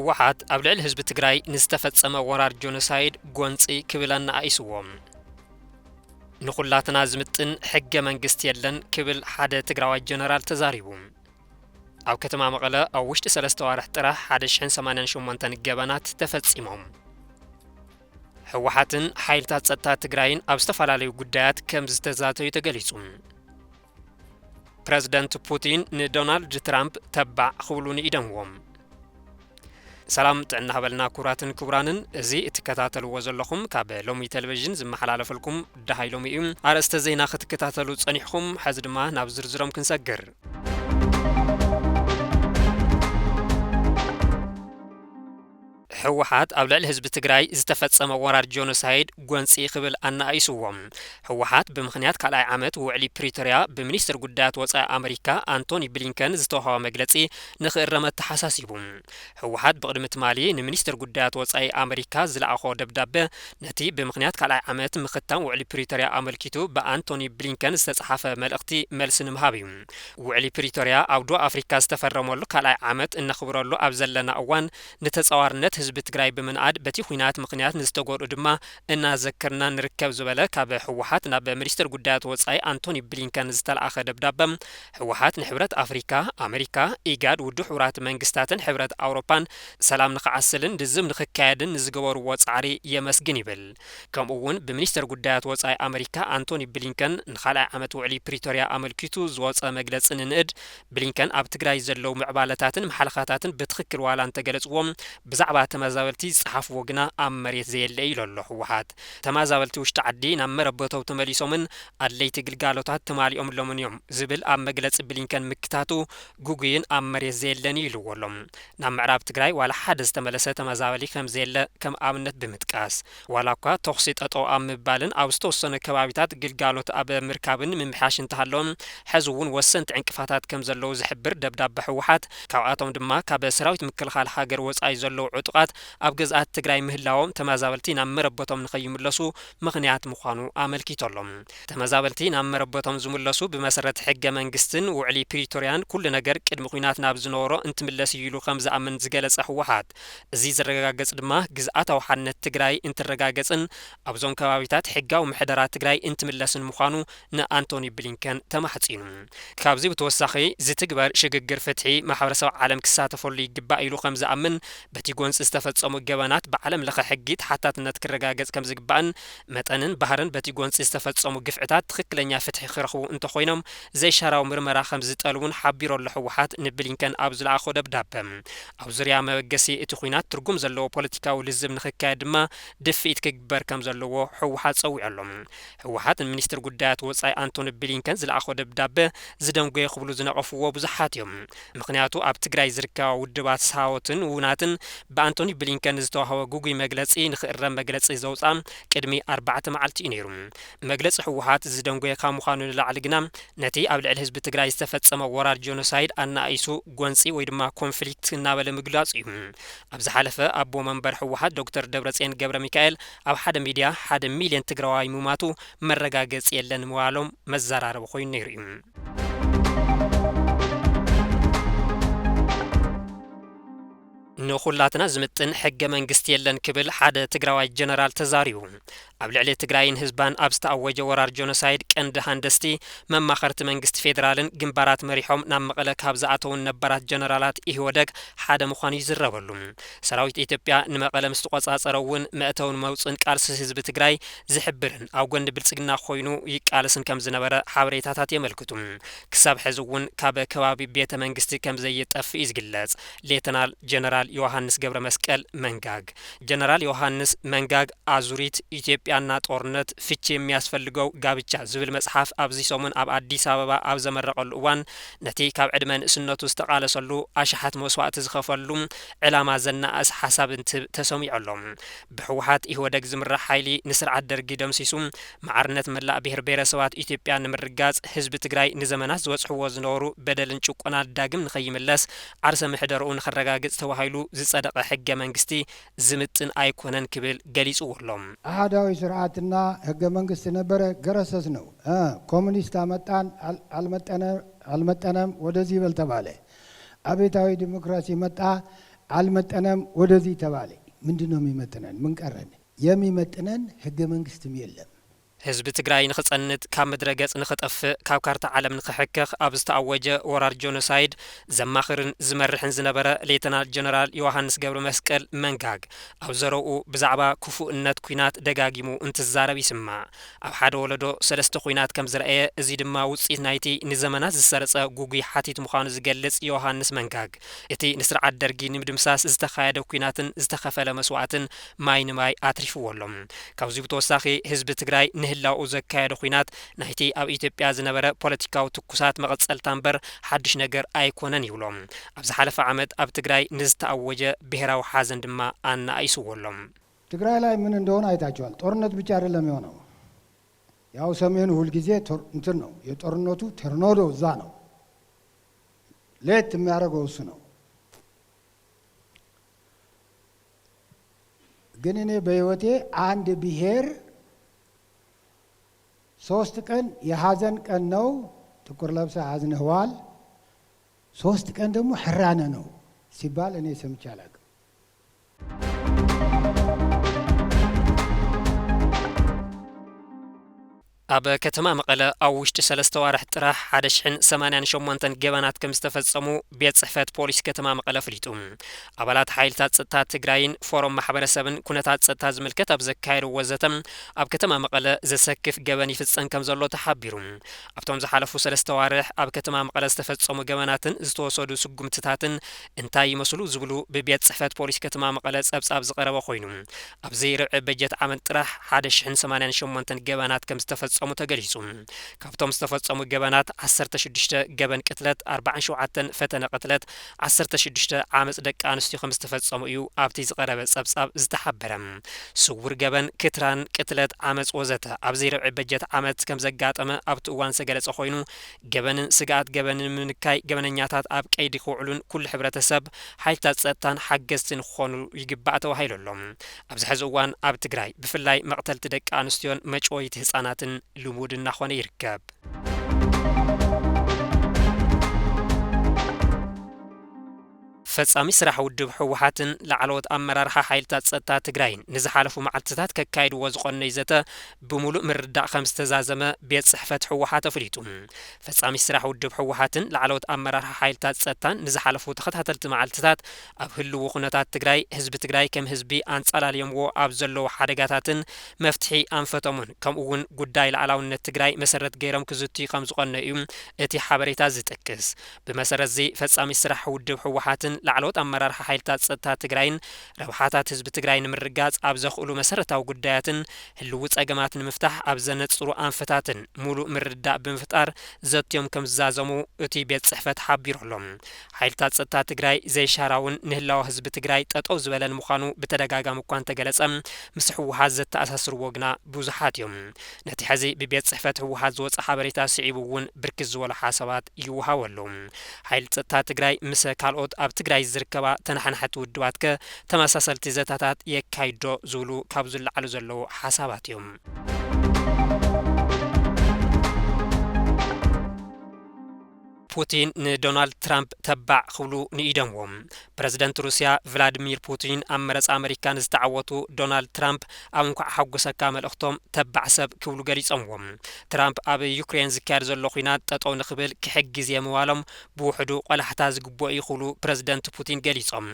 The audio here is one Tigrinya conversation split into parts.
ህወሓት ኣብ ልዕሊ ህዝቢ ትግራይ ንዝተፈጸመ ወራር ጆኖሳይድ ጎንጺ ክብል ኣነኣኢስዎ። ንኹላትና ዝምጥን ሕገ መንግስቲ የለን ክብል ሓደ ትግራዋይ ጀነራል ተዛሪቡ። ኣብ ከተማ መቐለ ኣብ ውሽጢ ሰለስተ ዋርሕ ጥራሕ ሓደ ሽሕን ሰማንያን ሸሞንተን ገበናት ተፈጺሞም። ህወሓትን ሓይልታት ጸጥታ ትግራይን ኣብ ዝተፈላለዩ ጉዳያት ከም ዝተዛተዩ ተገሊጹ። ፕረዚደንት ፑቲን ንዶናልድ ትራምፕ ተባዕ ክብሉ ንኢደምዎም። ሰላም ጥዕና ሃበልና ክቡራትን ክቡራንን፣ እዚ እትከታተልዎ ዘለኹም ካብ ሎሚ ቴሌቪዥን ዝመሓላለፈልኩም ደሃይ ሎሚ እዩ። ኣርእስተ ዜና ክትከታተሉ ጸኒሕኹም፣ ሕዚ ድማ ናብ ዝርዝሮም ክንሰግር። ህወሓት ኣብ ልዕሊ ህዝቢ ትግራይ ዝተፈጸመ ወራር ጆኖሳይድ ጎንጺ ክብል ኣነኣኢስዎ። ህወሓት ብምኽንያት ካልኣይ ዓመት ውዕሊ ፕሪቶርያ ብሚኒስትር ጉዳያት ወጻኢ ኣመሪካ ኣንቶኒ ብሊንከን ዝተዋህበ መግለጺ ንኽእረም ኣተሓሳሲቡ። ህወሓት ብቕድሚ ትማሊ ንሚኒስትር ጉዳያት ወጻኢ ኣመሪካ ዝለኣኾ ደብዳበ ነቲ ብምኽንያት ካልኣይ ዓመት ምኽታም ውዕሊ ፕሪቶርያ ኣመልኪቱ ብኣንቶኒ ብሊንከን ዝተጻሓፈ መልእኽቲ መልሲ ንምሃብ እዩ። ውዕሊ ፕሪቶርያ ኣብ ደቡብ ኣፍሪካ ዝተፈረመሉ ካልኣይ ዓመት እነኽብረሉ ኣብ ዘለና እዋን፣ ንተጻዋርነት ህዝቢ ትግራይ ብምንኣድ በቲ ኲናት ምኽንያት ንዝተጎድኡ ድማ እናዘከርና ንርከብ ዝበለ ካብ ህወሓት ናብ ሚኒስትር ጉዳያት ወጻኢ ኣንቶኒ ብሊንከን ዝተለኣኸ ደብዳበ፣ ህወሓት ንሕብረት ኣፍሪካ፣ ኣመሪካ፣ ኢጋድ፣ ውድብ ሕቡራት መንግስታትን ሕብረት ኣውሮፓን ሰላም ንኽዓስልን ልዝብ ንኽካየድን ንዝገበርዎ ጻዕሪ የመስግን ይብል። ከምኡ እውን ብሚኒስትር ጉዳያት ወጻኢ ኣመሪካ ኣንቶኒ ብሊንከን ንኻልኣይ ዓመት ውዕሊ ፕሪቶርያ ኣመልኪቱ ዝወጸ መግለጺ ንንእድ፣ ብሊንከን ኣብ ትግራይ ዘለዉ ምዕባለታትን መሓለኻታትን ብትኽክል ዋላ እንተገለጽዎም፣ ብዛዕባ ተመዛበልቲ ዝጸሓፍዎ ግና ኣብ መሬት ዘየለ እዩ ኢሉ ኣሎ ህወሓት። ተመዛበልቲ ውሽጢ ዓዲ ናብ መረበቶም ተመሊሶምን ኣድለይቲ ግልጋሎታት ተማሊኦምሎምን እዮም ዝብል ኣብ መግለጺ ብሊንከን ምክታቱ ግጉይን ኣብ መሬት ዘየለን እዩ ኢልዎ ኣሎ። ናብ ምዕራብ ትግራይ ዋላ ሓደ ዝተመለሰ ተመዛበሊ ከም ዘየለ ከም ኣብነት ብምጥቃስ፣ ዋላ እኳ ተኹሲ ጠጠው ኣብ ምባልን ኣብ ዝተወሰኑ ከባቢታት ግልጋሎት ኣብ ምርካብን ምምሕያሽ እንተሃለወን፣ ሕዚ እውን ወሰንቲ ዕንቅፋታት ከም ዘለዉ ዝሕብር ደብዳበ ህወሓት፣ ካብኣቶም ድማ ካብ ሰራዊት ምክልኻል ሃገር ወጻኢ ዘለዉ ዕጡቓት ኣብ ግዝኣት ትግራይ ምህላዎም ተመዛበልቲ ናብ መረበቶም ንኸይምለሱ ምኽንያት ምዃኑ ኣመልኪቱ ኣሎ። ተመዛበልቲ ናብ መረበቶም ዝምለሱ ብመሰረት ሕገ መንግስትን ውዕሊ ፕሪቶርያን ኩሉ ነገር ቅድሚ ኲናት ናብ ዝነበሮ እንትምለስ እዩ ኢሉ ከም ዝኣምን ዝገለጸ ህወሓት፣ እዚ ዝረጋገጽ ድማ ግዝኣታዊ ሓድነት ትግራይ እንትረጋገጽን ኣብዞም ከባቢታት ሕጋዊ ምሕደራ ትግራይ እንትምለስን ምዃኑ ንኣንቶኒ ብሊንከን ተማሕጺኑ። ካብዚ ብተወሳኺ ዝትግበር ሽግግር ፍትሒ ማሕበረሰብ ዓለም ክሳተፈሉ ይግባእ ኢሉ ከም ዝኣምን፣ በቲ ጎንፂ ዝተፈጸሙ ገበናት ብዓለም ለኸ ሕጊ ተሓታትነት ክረጋገጽ ከም ዝግባእን መጠንን ባህርን በቲ ጎንፂ ዝተፈጸሙ ግፍዕታት ትኽክለኛ ፍትሒ ክረኽቡ እንተኾይኖም ዘይሻራዊ ምርመራ ከም ዝጠልቡን ሓቢሩ ኣሎ ህወሓት ንብሊንከን ኣብ ዝለኣኾ ደብዳበ። ኣብ ዙርያ መበገሲ እቲ ኲናት ትርጉም ዘለዎ ፖለቲካዊ ልዝብ ንኽካየድ ድማ ድፍኢት ክግበር ከም ዘለዎ ህወሓት ጸዊዑ ኣሎ። ህወሓት ንሚኒስትር ጉዳያት ወጻኢ ኣንቶኒ ብሊንከን ዝለኣኾ ደብዳበ ዝደንጎየ ክብሉ ዝነቐፍዎ ብዙሓት እዮም። ምኽንያቱ ኣብ ትግራይ ዝርከባ ውድባት ሳሆትን ውናትን ብኣንቶኒ ብሊንከን ዝተዋህበ ግጉይ መግለጺ ንኽእረም መግለጺ ዘውፅኣ ቅድሚ ኣርባዕተ መዓልቲ እዩ ነይሩ። መግለጺ ህወሓት ዝደንጎየ ካብ ምዃኑ ንላዕሊ ግና ነቲ ኣብ ልዕሊ ህዝቢ ትግራይ ዝተፈጸመ ወራር ጆኖሳይድ ኣናኣኢሱ ጎንጺ ወይ ድማ ኮንፍሊክት እናበለ ምግላጹ እዩ። ኣብ ዝሓለፈ ኣቦ መንበር ህወሓት ዶክተር ደብረጽዮን ገብረ ሚካኤል ኣብ ሓደ ሚድያ ሓደ ሚልዮን ትግራዋይ ምማቱ መረጋገጺ የለን ምባሎም መዘራረቢ ኮይኑ ነይሩ እዩ። ንኹላትና ዝምጥን ሕገ መንግስቲ የለን ክብል ሓደ ትግራዋይ ጀነራል ተዛሪቡ። ኣብ ልዕሊ ትግራይን ህዝባን ኣብ ዝተኣወጀ ወራር ጆኖሳይድ ቀንዲ ሃንደስቲ መማኸርቲ መንግስቲ ፌዴራልን ግንባራት መሪሖም ናብ መቐለ ካብ ዝኣተውን ነባራት ጀነራላት ኢህወደግ ሓደ ምዃኑ ይዝረበሉ። ሰራዊት ኢትዮጵያ ንመቐለ ምስ ተቖጻጸረ እውን መእተውን መውፅን ቃልሲ ህዝቢ ትግራይ ዝሕብርን ኣብ ጎኒ ብልጽግና ኮይኑ ይቃለስን ከም ዝነበረ ሓበሬታታት የመልክቱ። ክሳብ ሕዚ እውን ካብ ከባቢ ቤተ መንግስቲ ከም ዘይጠፍእ እዩ ዝግለጽ። ሌተናል ጀነራል ዮሃንስ ገብረ መስቀል መንጋግ። ጀነራል ዮሃንስ መንጋግ ኣዙሪት ኢትዮጵያና ጦርነት ፍቺ የሚያስፈልገው ጋብቻ ዝብል መጽሓፍ ኣብዚ ሰሙን ኣብ ኣዲስ ኣበባ ኣብ ዘመረቐሉ እዋን ነቲ ካብ ዕድመ ንእስነቱ ዝተቓለሰሉ ኣሽሓት መስዋእቲ ዝኸፈሉ ዕላማ ዘናእስ ሓሳብ እንትህብ ተሰሚዑ ኣሎ። ብህወሓት ኢህወደግ ዝምራሕ ሓይሊ ንስርዓት ደርጊ ደምሲሱ ማዕርነት መላእ ብሄር ብሄረሰባት ኢትዮጵያ ንምርጋጽ ህዝቢ ትግራይ ንዘመናት ዝበጽሕዎ ዝነበሩ በደልን ጭቆናን ዳግም ንኸይምለስ ዓርሰ ምሕደርኡ ንኸረጋግጽ ተባሂሉ ዝጸደቐ ሕገ መንግስቲ ዝምጥን ኣይኮነን ክብል ገሊጽዎ ኣሎ። ኣሃዳዊ ስርዓትና ህገ መንግስት ነበረ፣ ገረሰስ ነው። እ፣ ኮሙኒስት አመጣን፣ አል-፣ አልመጠነ-፣ አልመጠነም፣ ወደዚህ ይበል ተባለ። አብዮታዊ ዲሞክራሲ መጣ፣ አልመጠነም ወደዚህ ተባለ። ምንድን ነው የሚመጥነን? ምን ቀረን? የሚመጥነን ህገ መንግስትም የለም። ህዝቢ ትግራይ ንኽጸንት፣ ካብ ምድረ ገጽ ንኽጠፍእ፣ ካብ ካርታ ዓለም ንኽሕከኽ ኣብ ዝተኣወጀ ወራር ጆኖሳይድ ዘማኽርን ዝመርሕን ዝነበረ ሌተናል ጀነራል ዮሃንስ ገብረ መስቀል መንጋግ ኣብ ዘረብኡ ብዛዕባ ክፉእነት ኲናት ደጋጊሙ እንትዛረብ ይስማዕ። ኣብ ሓደ ወለዶ ሰለስተ ኲናት ከም ዝረኣየ፣ እዚ ድማ ውጽኢት ናይቲ ንዘመናት ዝሰረጸ ጉጉይ ሓቲት ምዃኑ ዝገልጽ ዮሃንስ መንጋግ፣ እቲ ንስርዓት ደርጊ ንምድምሳስ ዝተኻየደ ኲናትን ዝተኸፈለ መስዋእትን ማይ ንማይ ኣትሪፍዎ ኣሎ። ካብዚ ብተወሳኺ ህዝቢ ትግራይ ንህላውኡ ዘካየዶ ኲናት ናይቲ ኣብ ኢትዮጵያ ዝነበረ ፖለቲካዊ ትኩሳት መቐጸልታ እምበር ሓድሽ ነገር ኣይኮነን ይብሎ። ኣብ ዝሓለፈ ዓመት ኣብ ትግራይ ንዝተኣወጀ ብሄራዊ ሓዘን ድማ ኣነኣኢስዎ ኣሎ። ትግራይ ላይ ምን እንደሆነ አይታችኋል። ጦርነት ብቻ አይደለም የሆነው። ያው ሰሜኑ ሁልጊዜ ቶር-፣ እንትን ነው፣ የጦርነቱ ቶርናዶ እዛ ነው። ለየት የሚያደርገው እሱ ነው። ግን እኔ በህይወቴ አንድ ብሔር ሶስት ቀን የሐዘን ቀን ነው፣ ጥቁር ለብሰህ አዝነኸዋል፣ ሶስት ቀን ደግሞ ሕራነ ነው ሲባል እኔ ሰምቼ አላውቅም። ኣብ ከተማ መቐለ ኣብ ውሽጢ ሰለስተ ዋርሕ ጥራሕ ሓደ ሽሕን ሰማንያን ሸሞንተን ገበናት ከም ዝተፈጸሙ ቤት ጽሕፈት ፖሊስ ከተማ መቐለ ኣፍሊጡ። ኣባላት ሓይልታት ጸጥታ ትግራይን ፎረም ማሕበረሰብን ኩነታት ጸጥታ ዝምልከት ኣብ ዘካየድዎ ዘተ፣ ኣብ ከተማ መቐለ ዘሰክፍ ገበን ይፍጸም ከም ዘሎ ተሓቢሩ። ኣብቶም ዝሓለፉ ሰለስተ ዋርሕ ኣብ ከተማ መቐለ ዝተፈጸሙ ገበናትን ዝተወሰዱ ስጉምትታትን እንታይ ይመስሉ ዝብሉ ብቤት ጽሕፈት ፖሊስ ከተማ መቐለ ጸብጻብ ዝቐረበ ኮይኑ፣ ኣብዚ ርብዒ በጀት ዓመት ጥራሕ ሓደ ሽሕን ሰማንያን ሸሞንተን ገበናት ከም ዝተፈጸሙ ተገሊጹ። ካብቶም ዝተፈጸሙ ገበናት ዓሰርተ ሽዱሽተ ገበን ቅትለት፣ ኣርባዓን ሸውዓተን ፈተነ ቅትለት፣ ዓሰርተ ሽዱሽተ ዓመጽ ደቂ ኣንስትዮ ከም ዝተፈጸሙ እዩ ኣብቲ ዝቐረበ ጸብጻብ ዝተሓበረ። ስውር ገበን፣ ክትራን፣ ቅትለት፣ ዓመጽ ወዘተ ኣብዚ ርብዒ በጀት ዓመት ከም ዘጋጠመ ኣብቲ እዋን ዝተገለጸ ኮይኑ፣ ገበንን ስግኣት ገበንን ንምንካይ ገበነኛታት ኣብ ቀይዲ ክውዕሉን ኩሉ ሕብረተሰብ፣ ሓይልታት ጸጥታን ሓገዝቲ ንክኾኑ ይግባእ ተባሂሉ ኣሎ። ኣብዚ ሕዚ እዋን ኣብ ትግራይ ብፍላይ መቕተልቲ ደቂ ኣንስትዮን መጭወይቲ ህጻናትን ልሙድ እናኾነ ይርከብ። ፈጻሚ ስራሕ ውድብ ህወሓትን ላዕለዎት ኣመራርሓ ሓይልታት ጸጥታ ትግራይን ንዝሓለፉ መዓልትታት ከካይድዎ ዝቐነዩ ዘተ ብምሉእ ምርዳእ ከም ዝተዛዘመ ቤት ጽሕፈት ህወሓት ኣፍሊጡ። ፈጻሚ ስራሕ ውድብ ህወሓትን ላዕለዎት ኣመራርሓ ሓይልታት ጸጥታን ንዝሓለፉ ተኸታተልቲ መዓልትታት ኣብ ህልዉ ኩነታት ትግራይ፣ ህዝቢ ትግራይ ከም ህዝቢ ኣንጻላልዮምዎ ኣብ ዘለዉ ሓደጋታትን መፍትሒ ኣንፈቶምን፣ ከምኡ እውን ጉዳይ ላዕላውነት ትግራይ መሰረት ገይሮም ክዝትዩ ከም ዝቐነዩ እዩ እቲ ሓበሬታ ዝጠቅስ። ብመሰረት እዚ፣ ፈጻሚ ስራሕ ውድብ ህወሓትን ላዕለዎት ኣመራርሓ ሓይልታት ጸጥታ ትግራይን ረብሓታት ህዝቢ ትግራይ ንምርጋጽ ኣብ ዘኽእሉ መሰረታዊ ጉዳያትን ህልዊ ጸገማት ንምፍታሕ ኣብ ዘነጽሩ ኣንፈታትን ሙሉእ ምርድዳእ ብምፍጣር ዘትዮም ከም ዝዛዘሙ እቲ ቤት ጽሕፈት ሓቢሩ ኣሎ። ሓይልታት ጸጥታ ትግራይ ዘይሻራውን ንህላወ ህዝቢ ትግራይ ጠጠው ዝበለን ምዃኑ ብተደጋጋሚ እኳ እንተገለጸ፣ ምስ ህወሓት ዘተኣሳስርዎ ግና ብዙሓት እዮም። ነቲ ሕዚ ብቤት ጽሕፈት ህወሓት ዝወጸ ሓበሬታ ስዒቡ እውን ብርክት ዝበሉ ሓሳባት ይወሃቡ ኣለዉ። ሓይሊ ጸጥታ ትግራይ ምስ ካልኦት ኣብ ትግራይ ዝርከባ ተናሓናሕቲ ውድባት ከ ተመሳሰልቲ ዘታታት የካይዶ ዝብሉ ካብ ዝለዓሉ ዘለዉ ሓሳባት እዮም። ፑቲን ንዶናልድ ትራምፕ ተባዕ ክብሉ ንኢዶምዎም። ፕረዚደንት ሩስያ ቭላድሚር ፑቲን ኣብ መረጻ ኣመሪካ ንዝተዓወቱ ዶናልድ ትራምፕ ኣብ እንኳዕ ሓጎሰካ መልእኽቶም ተባዕ ሰብ ክብሉ ገሊጾምዎም። ትራምፕ ኣብ ዩክሬን ዝካየድ ዘሎ ኲናት ጠጠው ንኽብል ክሕግዝ እየ ምባሎም ብውሕዱ ቆላሕታ ዝግብኦ እዩ ክብሉ ፕረዚደንት ፑቲን ገሊጾም።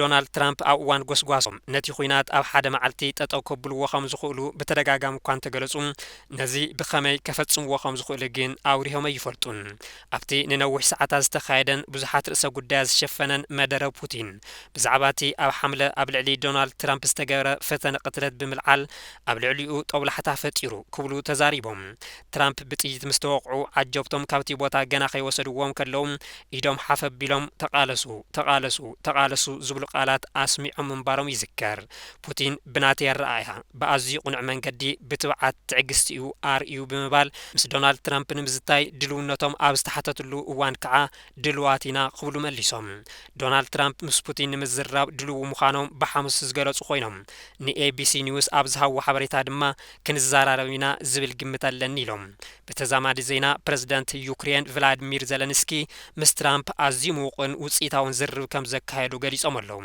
ዶናልድ ትራምፕ ኣብ እዋን ጎስጓሶም ነቲ ኲናት ኣብ ሓደ መዓልቲ ጠጠው ከብልዎ ከም ዝኽእሉ ብተደጋጋሚ እኳ እንተገለጹ፣ ነዚ ብኸመይ ከፈጽምዎ ከም ዝኽእሉ ግን ኣውሪሆም ኣይፈልጡን። ኣብቲ ንነዊሕ ሰዓታት ዝተኻየደን ብዙሓት ርእሰ ጉዳያት ዝሸፈነን መደረ ፑቲን፣ ብዛዕባ እቲ ኣብ ሓምለ ኣብ ልዕሊ ዶናልድ ትራምፕ ዝተገበረ ፈተነ ቅትለት ብምልዓል ኣብ ልዕሊኡ ጦብላሕታ ፈጢሩ ክብሉ ተዛሪቦም። ትራምፕ ብጥይት ምስ ተወቕዑ፣ ዓጀብቶም ካብቲ ቦታ ገና ከይወሰድዎም ከለዉ ኢዶም ሓፍ ኣቢሎም "ተቓለሱ፣ ተቓለሱ፣ ተቓለሱ" ዝብሉ ቃላት ኣስሚዖም ምንባሮም ይዝከር። ፑቲን ብናተይ ኣረኣእያ ብኣዝዩ ቅኑዕ መንገዲ ብትብዓት ትዕግስቲ እዩ ኣርእዩ ብምባል ምስ ዶናልድ ትራምፕ ንምዝታይ ድልውነቶም ኣብ ዝተሓተትሉ እዋን ከዓ ድልዋት ኢና ክብሉ መሊሶም። ዶናልድ ትራምፕ ምስ ፑቲን ንምዝራብ ድልው ምዃኖም ብሓሙስ ዝገለጹ ኮይኖም፣ ንኤቢሲ ኒውስ ኣብ ዝሃብዎ ሓበሬታ ድማ ክንዘራረብ ኢና ዝብል ግምት ኣለኒ ኢሎም። ብተዛማዲ ዜና ፕረዚደንት ዩክሬን ቭላድሚር ዘለንስኪ ምስ ትራምፕ ኣዝዩ ምዉቕን ውፅኢታውን ዝርርብ ከም ዘካየዱ ገሊጾም ኣለዉ።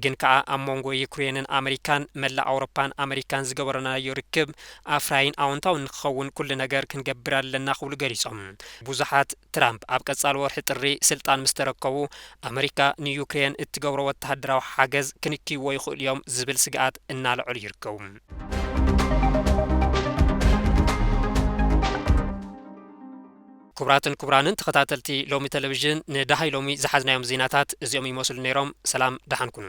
ግን ከኣ ኣብ መንጎ ዩክሬንን ኣመሪካን መላእ ኣውሮፓን ኣመሪካን ዝገበርናዮ ርክብ ኣፍራይን ኣወንታውን ንክኸውን ኩሉ ነገር ክንገብር ኣለና ክብሉ ገሊጾም። ብዙሓት ትራምፕ ኣብ ቀጻሊ ወርሒ ጥሪ ስልጣን ምስ ተረከቡ ኣመሪካ ንዩክሬን እትገብሮ ወተሃደራዊ ሓገዝ ክንክይዎ ይኽእሉ እዮም ዝብል ስግኣት እናልዐሉ ይርከቡ። ክቡራትን ክቡራንን ተኸታተልቲ ሎሚ ቴሌቪዥን ንደሃይ ሎሚ ዝሓዝናዮም ዜናታት እዚኦም ይመስሉ ነይሮም። ሰላም ደሓን ኩኑ።